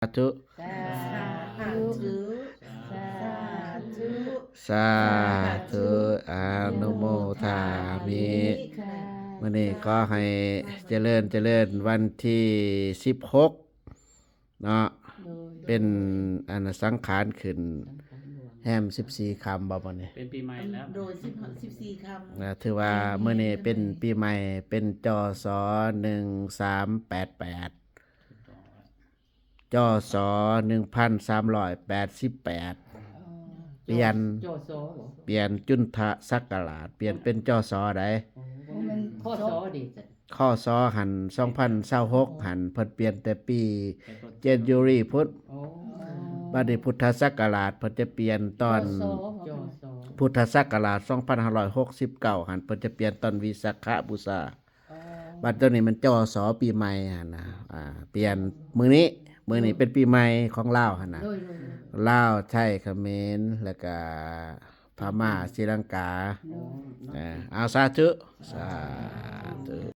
ທຸ ສາທຸ ສາທຸ ສາທຸ ອະນຸໂມທາມິ ມື້ນີ້ຂໍໃຫ້ຈະເລີນ ຈະເລີນ ວັນທີສິບຫົກເນາະ ໂດຍ ເປັນອັນສັງຂານຂຶ້ນ ສັງຂານຫຼວງ ແຮມສິບສີ່ຄ່ຳບໍ່ ມື້ນີ້ ເປັນປີໃໝ່ແລ້ວ ໂດຍ ສິບ ສິບສີ່ຄ່ຳ ນະ ຖືວ່າມື້ນີ້ເປັນປີໃໝ່ ເປັນ ຈສ ໜຶ່ງສາມແປດແປດ ຈສ ໜຶ່ງພັນສາມຮ້ອຍແປດສິບແປດ ອໍ ປ່ຽນ ຈສ ບໍ່ ປ່ຽນຈຸນທະສັກກະລາດ ປ່ຽນເປັນ ຈສ ໃດ ອໍ ບໍ່ແມ່ນ ຄສ ເດ ຄສ ຫັ້ນ ສອງພັນຊາວຫົກຫັ້ນ ເພິ່ນປ່ຽນແຕ່ປີ ເຈັນຍາຣີພຸ້ນ ອໍ ບັດນີ້ພຸດທະສັກກະລາດເພິ່ນຈະປ່ຽນຕອນ ຈສ ພຸດທະສັກກະລາດສອງພັນຫ້າຮ້ອຍຫົກສິບເກົ້າຫັ້ນ ເພິ່ນຈະປ່ຽນຕອນວິສາຂະບູຊາ ອໍ ບັດໂຕນີ້ມັນ ຈສ ປີໃໝ່ຫັ້ນນະ ອ່າ ປ່ຽນມື້ນີ້ ມື້ນີ້ເປັນປີໃໝ່ຂອງລາວຫັ້ນນະ ໂດຍ ໂດຍ ໂດຍ ລາວ ໄທ ຂະເໝນ ແລ້ວກະພະມ້າ ສີລັງກາ ອໍ ເອີ ເອົາ ສາທຸ ສາທຸ